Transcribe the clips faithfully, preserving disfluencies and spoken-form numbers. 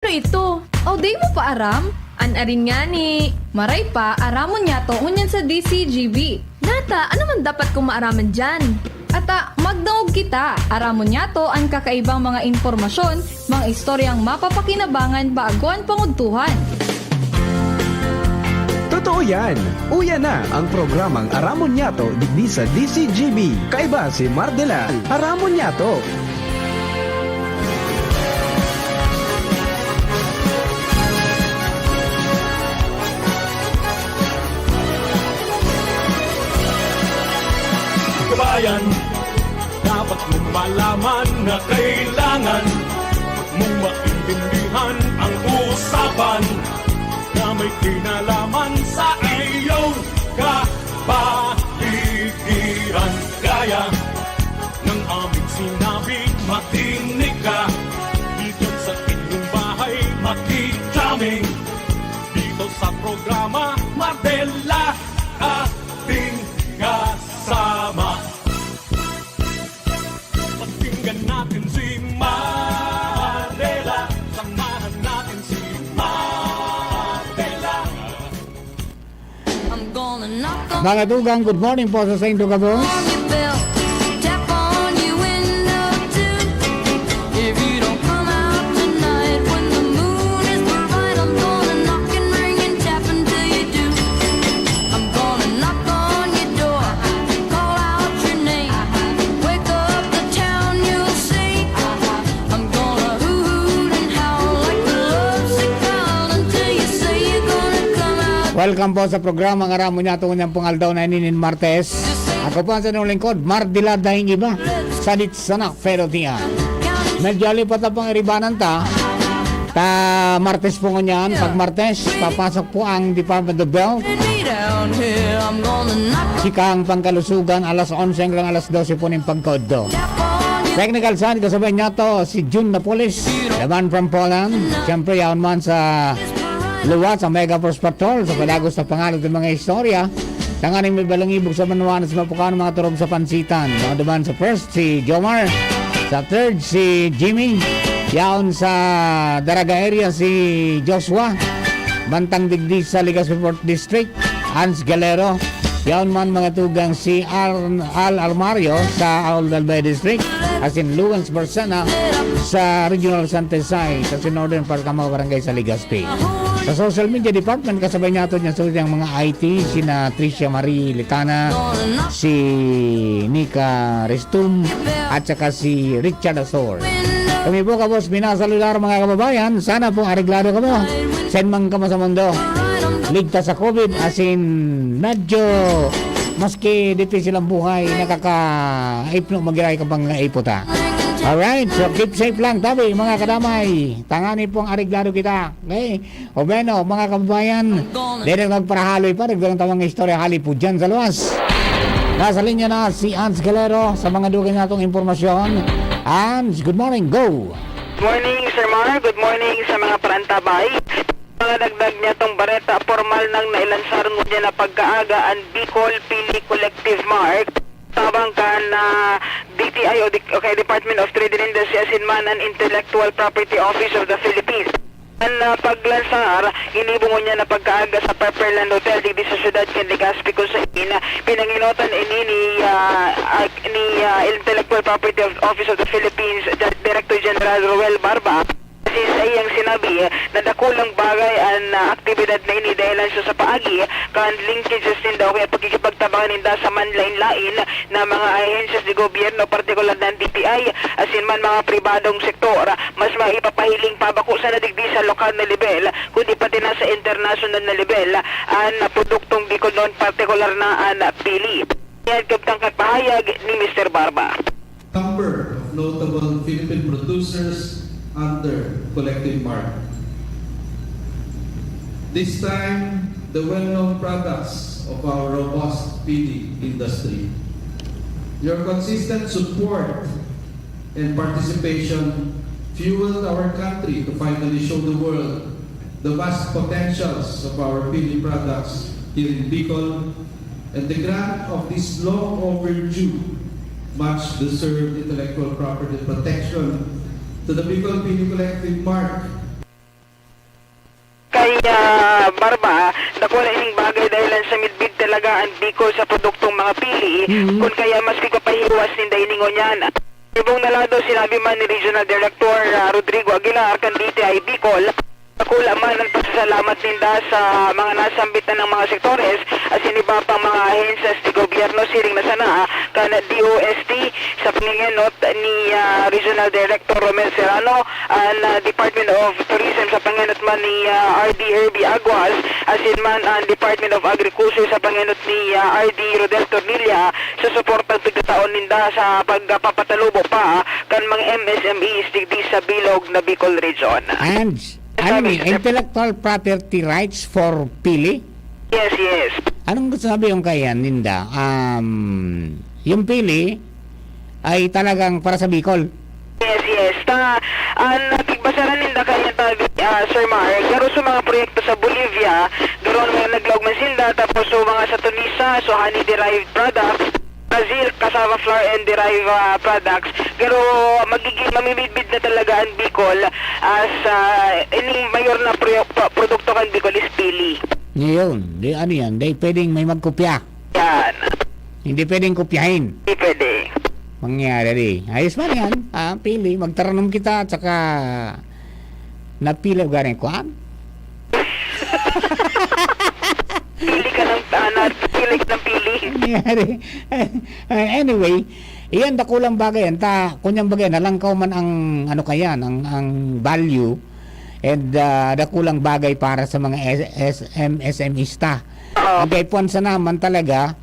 Ano ito? Aw, di mo pa aram? An arin ngani. Maray pa, aramon niyato ngunyan sa D C G B. Nata, ano man dapat kong maaraman diyan? Ata, magdangog kita. Aramon niyato an kakaibang mga impormasyon, mga istoryang mapapakinabangan bago an pangudtuhan. Totoo yan! Uya na ang programang Aramon Niyato digdi sa D C G B. Kaiba si Mardela. Aramon Niyato! Kabayan, dapat mong malaman na kailangan mong maintindihan ang usapan na may kinalaman sa iyong kapaligiran. Kaya ng aming sinabi, makinig ka. Dito sa inyong bahay, makikita kami. Dito sa programa, Mardela, ating kasama. Pakinggan natin si Mardela. Samahan natin si Mardela. I'm gonna knock on Mga tugang, good morning po sa Saint Tugabo. on your bell, tap on your window too. If you don't come out tonight when the moon is bright, I'm gonna knock and ring and tap until you do. I'm gonna knock on your door, call out your name, wake up the town, you'll see. I'm gonna hoot and howl like a lovesick child until you say you're gonna come out. Welcome po sa programang Aramon Niyato ngunyan pong aldaw na ini nin Martes. Ako po ang inyong lingkod, Mardela Daing Iba, sa Ditsana Ferotia. Medyo lipat na pang iribanan ta. Ta Martes po ngunyan. Pag Martes, papasok po ang Department of Health. Sikang pangkalusugan, alas onse hanggang alas dose po nin pagkaudto. Technical side, kasabay niyato si Jun Napoles, the man from Poland. Siyempre, yaon man sa luwat sa Mega Force Patrol, sa padagos na pangalog ng mga istorya. Tanganing may balangibog sa banwa na sa mapukaw ng mga turog sa pansitan. Mga duman sa first, si Jomar. Sa third, si Jimmy. Yaon sa Daraga area, si Joshua. Bantang digdi sa Legazpi Fourth District, Hans Galero. Yaon man mga tugang si Ar-, Al Armario sa Old Albay District, asin Luwens Barcena sa Regional Santa Isay, sa Northern Park ang mga barangay sa Legazpi. Sa social media department, kasabay niyato niya sa mga I T, sina Tricia Marie Litana, si Nika Restum, at saka si Richard Asor. Kami po, kabos, minasaludar, mga kababayan. Sana po, areglado kamo. Sen man kamo sa mundo. Ligtas sa COVID, asin medyo maski dipisil ang buhay, nakakaipno magiray ka pang iputa. Alright, so keep safe lang, tabi, mga kadamay. Tangani pong areglado kita. Okay? O bueno, mga kababayan, dahil nagparahaloy pa, nagdalang tawang istorya hali po dyan sa luwas. Nasa linya na si Hans Galero sa mga dugay natong impormasyon. Hans, good morning. Go! Good morning, Sir Mar. Good morning sa mga parantabay. Mga dagdag niya tong bareta, formal nang nailansar ngunyan na pagkaaga ang Bicol Pili Collective Mark. Tabang kan, ah, D T I o di, o kay Department of Trade and Industry asin man an Intellectual Property Office of the Philippines. An, ah, paglansar, ginibo ngunyan na pagkaaga sa Pepperland Hotel digdi sa siyudad kan Legazpi, kung sain pinanginotan ini ni, ah, ah, ni, ah, Intellectual Property of, Office of the Philippines, Di-, Director General Roel Barba. Asin sa iyang sinabi, nadakulang bagay an, ah, aktibidad na ini dahilan sa, sa paagi kan linkages ninda o kaya pagkikipagtabangan ninda sa manlain-lain na mga ahensyas de gobyerno, partikular na an D T I, asin man mga pribadong sektor. Mas maipapahiling pa bako sana digdi sa lokal na lebel, kundi pati na sa internasyonal na lebel, an produktong Bicolnon, partikular na an pili. Yan kabtang pahayag ni Mister Barba. Number of notable Philippine producers under collective mark. This time, the well-known products of our robust pili industry. Your consistent support and participation fueled our country to finally show the world the vast potentials of our pili products here in Bicol, and the grant of this long overdue, much deserved intellectual property protection to the Bicol Pili Collective Mark. Ga an Bicol sa produktong mga pili, Mhm. kun kaya mas pigpapahiwas ninda ini ngunyan. Sa ibong na lado, sinabi man ni Regional Director, ah, Rodrigo Aguilar kan D T I Bicol, dakula man ang pasasalamat ninda sa mga nasambit na ng mga sektores asin iba pang mga ahensyas de gobyerno, siring na sana kan D O S T sa pangengenot ni, ah, Regional Director Romel Serrano, an, ah, Department of Tourism sa pangenot man ni, ah, R D Herbie Aguas, asin man an Department of Agriculture sa pangenot ni, ah, R D Rodel Tornilla, sa suportang pigtataon ninda sa pagpapatalubo pa kan mga M S M Es digdi sa bilog na Bicol Region. And, ano Sabi ni, sa intellectual property rights for pili? Yes, yes. Anong gusto sabihin kaya ninda? Um, yung pili ay talagang para sa Bicol. Yes, yes. Ta, an tigbasaran ninda kaya tabi, ah, Sir Mar, garo sa mga proyekto sa Bolivia, garo nga naglaog man sinda, tapos sa mga sa Tunisia, so honey-derived products, Brazil, cassava flour and derived, ah, products, garo magiging mamimidbid na talaga ang Bicol as, ah, ining mayor na proye-, pa-, produkto kan Bicol is pili. Ngayon, di ano yan, di pwedeng may magkopya. Yan. Hindi pwedeng kopyahin. Hindi pwede. Mangyari di. Ayos man yan. Ah, pili. Magtaranom kita at saka napili ko garing kwan. Pili ka ng, ah, na, pili ka ng pili. Nangyari. Ah, anyway, iyan dakulang bagay. Yan ta, kunyang bagay, nalangkaw man ang, ano kayan, ang, ang value and, ah, dakulang bagay para sa mga S-, S M, S M Ista. Oo. Ang kaipuhan sa naman talaga,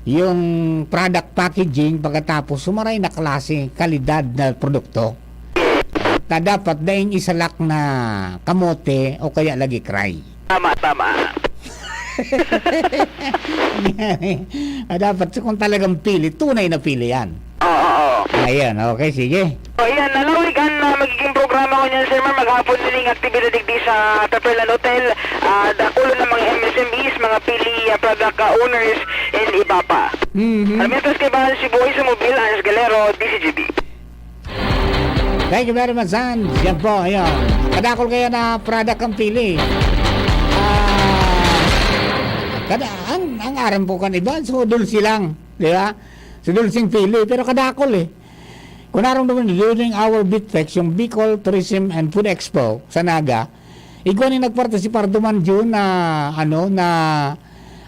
yung product packaging, pagkatapos sumaray na klase, kalidad na produkto. Ta dapat daing isalak na kamote o kaya lagi cry. Tama, tama. Ah, dapat, so, kung talagang pili, tunay na pili yan. Oo, oo. Ayan, okay, sige. So, ayan, nalawig an, ah, magiging programa ngunyan, Sir Mar, maghapon nining aktibidad digdi sa Taperlan Hotel, ah, dakulo na mga M S M Es, mga pili, ah, product, ah, owners, and iba pa. Mhm. Sarmiento Esquivel, Cebu, Iso Mobil, Hans Galero, D C G B. Thank you very much, Hans. Yan po, ayun. Kadakol kaya na product ang pili. Ah, kada, ang, ang aram po kan iba, so dulce lang, di ba? So dulceng pili, pero kadakol eh. Kung narong naman during our Bitfex, yung Bicol Tourism and Food Expo sa Naga, igwa ni nagpartisipar duman dyan na, ano, na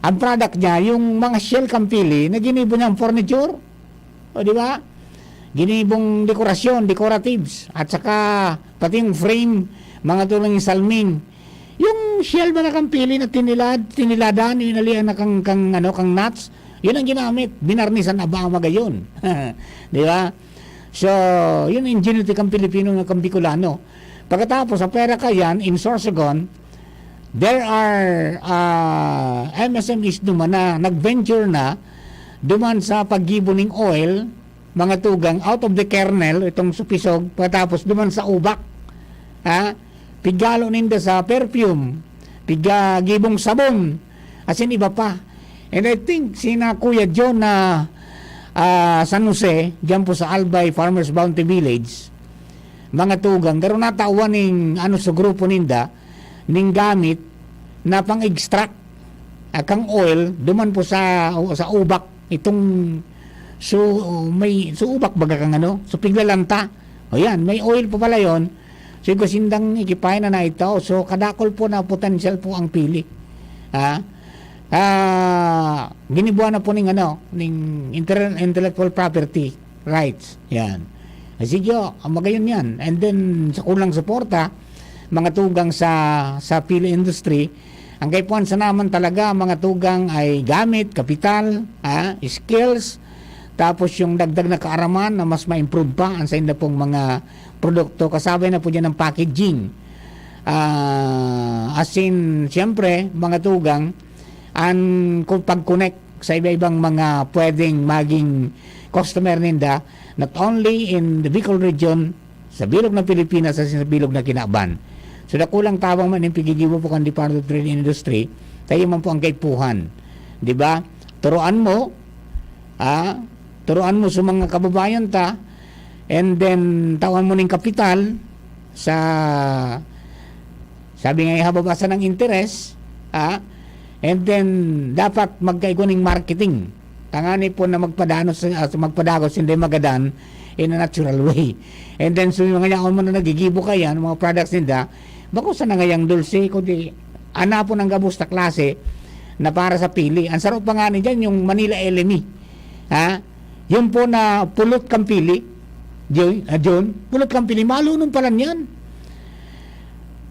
ang product niya, yung mga shell kan pili na ginibo niyang furniture. O, di ba? Ginibong dekorasyon, decoratives, at saka pati yung frame, mga tulong yung salming. Yung shell ba na kan pili na tinilad, tiniladan, yung inalian na kang, kang, ano, kang nuts, yun ang ginamit. Binarnisan na ba ang magayon? Di ba? So, yun ang ingenuity kang Pilipino na kang Bicolano. Pagkatapos, sa pera ka yan, in Sorsogon, there are, ah, M S M Es duman na nag-venture na duman sa paggibo ning oil, mga tugang, out of the kernel, itong supisog, pagkatapos duman sa ubak. Ha? Pighalo ninda sa perfume, piga gibong sabon, asin iba pa. And I think sina Kuya John na, ah, San Jose, diyan po sa Albay Farmers Bounty Village, mga tugang, garo natawan ning, ano, sa grupo ninda, ning gamit na pang-extract, ah, kang oil, duman po sa, sa ubak, itong, so, may, so ubak baga kang ano, so piglalanta. O yan, may oil pa pala yon. So, igwa sindang ikipay na naitaw. So, kadakol po na potential po ang pili. Ha? Ah, ginibuan na po ning ano, ning inter-, intellectual property rights. Yan. Sige, oh, ang magayon yan. And then, sa kulang suporta, mga tugang sa, sa pili industry, ang kaipuhan sa naman talaga, mga tugang, ay gamit, kapital, ah, skills, tapos yung dagdag na kaaraman na mas ma-improve pa ang sa inda pong mga produkto. Kasabay na po dyan ang packaging. Ah, as in, siyempre, mga tugang, ang ku-, pag-connect sa iba-ibang mga pwedeng maging customer ninda, not only in the Bicol region, sa bilog ng Pilipinas, sa, sa bilog na kinaban. So, dakulang tabang man yung pigigibo po kan Department of Trade and Industry, tayo man po ang kaipuhan. Di ba? Turuan mo, ah, turuan mo sa mga kababayan ta, and then tawan mo ning kapital sa, sabi nga, hababasa ng interes, ah, And then, dapat magkaigwa ning marketing. Tangani po na magpadanos, ah, magpadagos, hindi magadan in a natural way. And then, so yung mga yaon mo na nagigibo ka yan, mga products ninda, bako sa nangayang dulce, kundi anapon ang gabos na klase na para sa pili. Ang sarap pa nga ni dyan, yung Manila L M E. Ha? Yung po na pulot kang pili, Jun, ah, Jun, pulot kang pili, malunong pala niyan.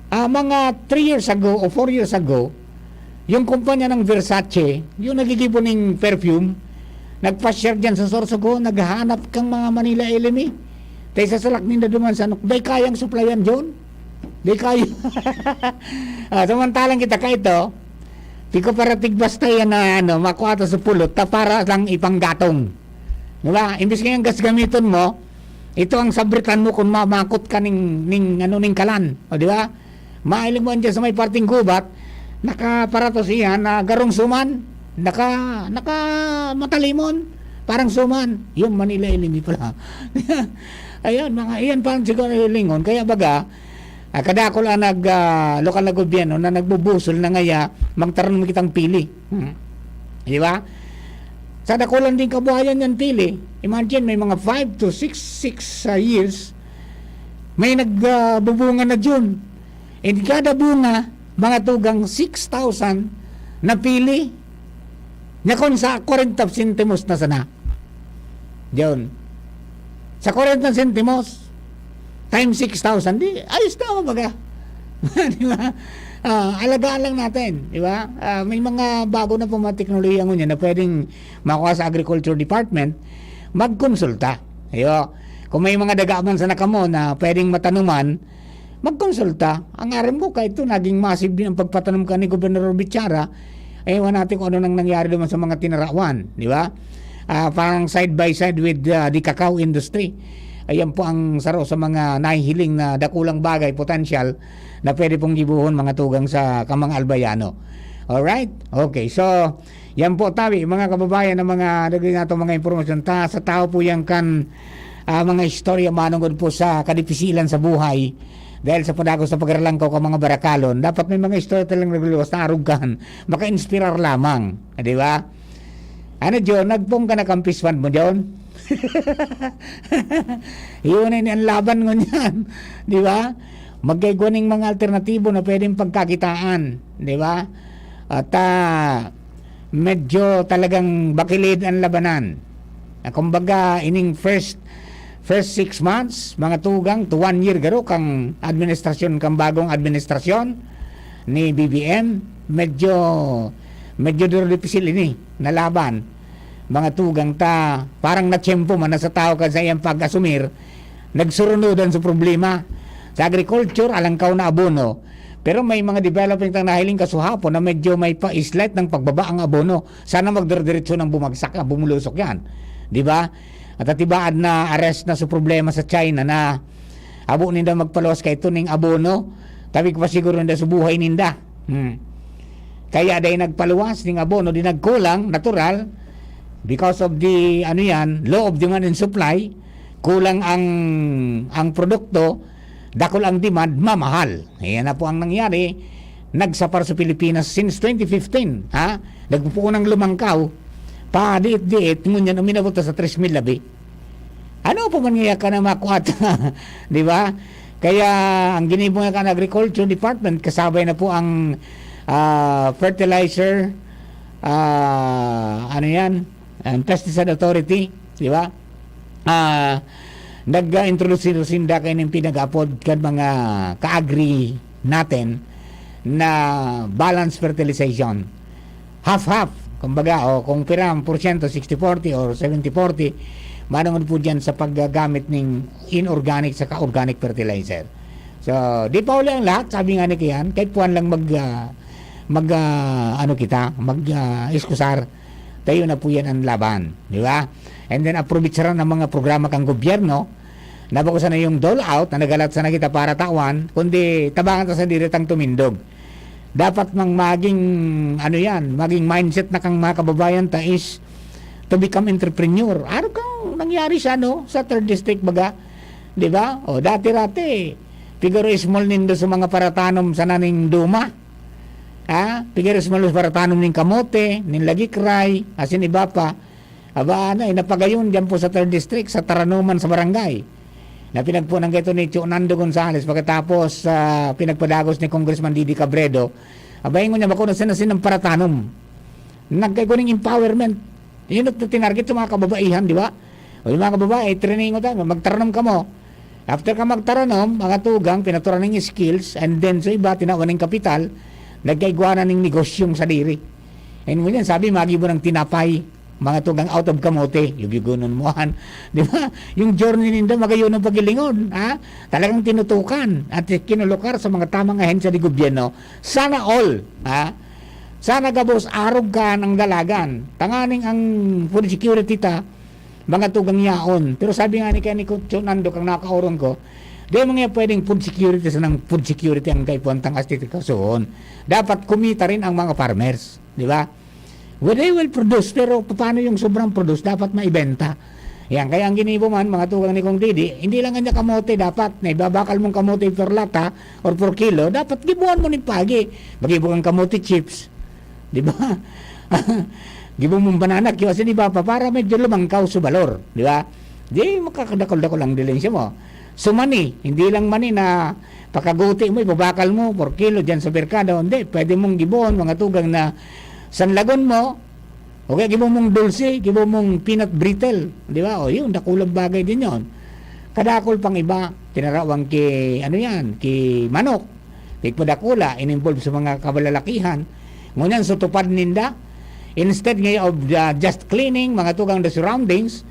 Ah, mga three years ago o four years ago, yung kumpanya ng Versace, yung nagigibo ning perfume, nagpa-share dyan sa Sorsogon, naghahanap kang mga Manila L M E. Tayo sa salak ninda duman sa anok, day kayang supplyan, John? Day kaya. Ah, samantalang kita ka ito, di ko para tigbasta yan na ano, makuha to sa pulot, ta para lang ipanggatong. Di ba? Imbis ngayang gas gamiton mo, ito ang sabritan mo kung mamakot ka ning, ning, ano, ning kalan. O, di ba? Mailing mo andyan sa may parting gubat, nakaparatos iyan na garong suman, naka, naka matalimon, parang suman. Yung Manila L M E pala. Ayun, mga iyan pa ang siguro lingon. Kaya baga, ah, kadakol ang nag, ah, lokal na gobyerno na nagbubusol na ngaya, magtanom kitang pili. Hmm. Di ba? Sa dakulan din kabuhayan yan pili. Imagine, may mga five to six, six, ah, years, may nag, ah, bubunga na dyan. And kada bunga, mga tugang six thousand na pili. Nya kung sa kwarenta sentimos na sana. Diyon. Sa kwarenta sentimos, times six thousand, di, ayos na, kumbaga. Di ba? Ah, alagaan lang natin, di ba? Ah, may mga bago na po mga teknolohiya ngunyan na pwedeng makuha sa Agriculture Department, magkonsulta. Ayo. Kung may mga daga man sana kamo na pwedeng matanuman, magkonsulta. Ang aram ko, kahit ito, naging massive din ang pagpatanom ka ni Gobernador Bichara. Ewan natin kung ano nang nangyari naman sa mga tinarawan, di ba? Ah, parang side by side with, ah, the cacao industry. Ayan po ang saro sa mga nahihiling na dakulang bagay, potensyal, na pwede pong gibohon, mga tugang, sa kamang Albayano. Alright? Okay, so, yan po, tawi, mga kababayan, ang mga naging ato mga impormasyon ta sa tao po yan kan, ah, mga istorya manungod po sa kadipisilan sa buhay. Dahil sa padagos sa pagralangkaw ka mga barakalon, dapat may mga istorya talagang nagluluwas na arog kan, maka-inspirar lamang, di ba? Ano, John, nagpong ka na kan fish pond mo, John? Yun na ang laban ngunyan, di ba? Magkaigwa ning mga alternatibo na pwedeng pagkakitaan, di ba? At, ah, medyo talagang bakilid ang labanan. Ah, kumbaga, ining first, first six months, mga tugang, to one year garo kang administrasyon, kang bagong administrasyon ni B B M, medyo, medyo duro dipisil ini na laban. Mga tugang ta, parang natsyempo man na sa tao kan sa iyang pag-asumir, nagsurunudan sa problema. Sa agriculture, alangkaw na abono. Pero may mga developing tang nahiling kasuhapon na medyo may pa-slight ng pagbaba ang abono. Sana magdire-diretso ng bumagsak, ah, bumulusok yan. Di ba? At atibaad na arrest na sa problema sa China na abo ninda magpaluwas kay ito ning abono. Tabi ko pa siguro ninda sa buhay ninda. Hmm. Kaya dahil nagpaluwas ning abono, di nagkulang, natural, because of the, ano yan, law of demand and supply, kulang ang, ang produkto, dakul ang demand, mamahal. Ayan na po ang nangyari. Nagsapar sa Pilipinas since twenty fifteen, ha? Nagpupuon ng lumangkaw, padiit-diit, ngunyan uminabot na sa tres mil labi. Ano pa man nga ka na makuha ta? Di ba? Kaya ang ginibo nga kan Agriculture Department, kasabay na po ang, ah, fertilizer, ah, ano yan? Ang Pesticide Authority, di ba? Ah, nag-introduce sinda kaining pinag-apod kan mga kaagri natin na balance fertilization. Half-half, kumbaga, o kung pirang porsyento, sixty forty or seventy forty, manungod po dyan sa paggamit ning inorganic saka organic fertilizer. So, di pa uli ang lahat, sabi nga ni Kian, kahit puwan lang mag, ah, mag, ah, ano kita, mag, ah, iskusar, tayo na po yan ang laban, di ba? And then, aprovechar ang mga programa kang gobyerno, na bako sana yung dole out, na nagalat sana kita para tawan, kundi tabangan ta sa diretang tumindog. Dapat mang maging, ano yan, maging mindset na kang mga kababayan ta is to become entrepreneur. Araw kang nangyari sa, ano, sa third district baga, di ba? O, dati-rati, figuro small nindo sa mga paratanom sa naning duma. Ha? Pigiros malos para tanom ning kamote, ning lagikray, asin iba pa. Aba, ano, eh, napagayon diyan po sa third district, sa Taranuman sa barangay. Na pinagpunan kaito ni Cho Nando Gonzales pagkatapos, ah, pinagpadagos ni Congressman Didi Cabredo. Aba, ingon niya, bako na sinasin ng paratanom. Nagkaigo ning empowerment. Yun at tinarget sa mga kababaihan, di ba? O yung mga kababae, training mo tayo, magtaranom ka mo. After ka magtaranom, mga tugang, pinaturan ng skills, and then sa iba, tinawan ng kapital, nagkaigwanan ng negosyong sadiri. And mo yan, sabi, magibo ng tinapay, mga tugang out of kamote, yugyugunon mo, an. Di ba? Yung journey ninda, magayon ang paghilingon, ha? Talagang tinutukan at kinulukar sa mga tamang ahensya ng gobyerno. Sana all, ha? Sana gabos arog ka ng dalagan. Tanganing ang food security ta, mga tugang yaon. Pero sabi nga ni kani Kutso Nando, kang nakaoron ko, di mo nga pwedeng food security sa nang food security ang kaipuhan tang astit kasoon. Dapat kumita rin ang mga farmers, di ba? Well, they will produce, pero paano yung sobrang produce? Dapat maibenta. Yan, kaya ang ginibo man, mga tugang ni Kong Didi, hindi lang kanya kamote dapat, na ibabakal mong kamote per lata or per kilo, dapat gibuhan mo ning pagi. Magibo kang kamote chips, di ba? Gibo mong banana cue, asin iba pa, para medyo lumangkaw sa balor, di ba? Di makakadakol-dakol ang dilensya mo. So mani, hindi lang mani na pakaguti mo, ibabakal mo, per kilo dyan sa merkado, hindi, pwede mong gibuhon, mga tugang na sanlagon mo, o kaya gibo mong dulce, gibo mong peanut brittle, di ba? O yun, dakulang bagay din yon. Kadakol pang iba, tinarawang ki, ano yan, ki manok. Tigpadakula, in-involve sa mga kabalalakihan. Ngunyan, so tupad ninda, instead nga of uh, just cleaning, mga tugang the surroundings,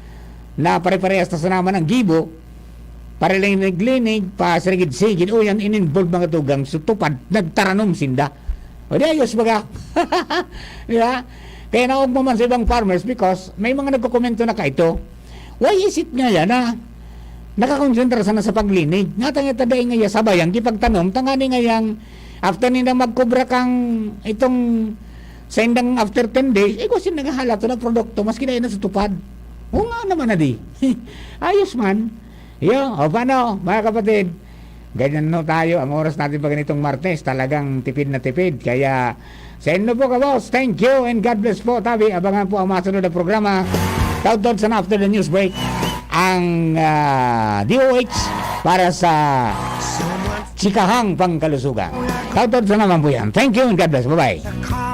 na pare-parehas ta sa naman ang gibo, paralinig-linig, pasirigid-sigid, o yan, in-involve mga tugang, so tupad, nagtaranom sinda. O di ayos baga. Di ba? Kaya naog mo man sa ibang farmers because may mga nagkokomento na kaito. Why is it nga yan na nakakonsentra sana sa paglinig? Nga tayo tadaing nga iya sabay ang kipagtanom, tangani nga yang after nila magkubra kang itong sa indang after ten days, eh, kasi naghahalat na produkto, maski na yun sa tupad. Oo nga naman na di. Ayos man. Yo, o paano, mga kapatid? Ganyan no tayo, ang oras natin pa ganitong Martes, talagang tipid na tipid. Kaya, sa inyo po, kabos, thank you and God bless po. Tabi, abangan po ang mga sunod na programa. Taudtaod sana after the news break, ang ah, D O H para sa Chikahang Pangkalusugan. Taudtaod sana naman po yan. Thank you and God bless. Bye-bye.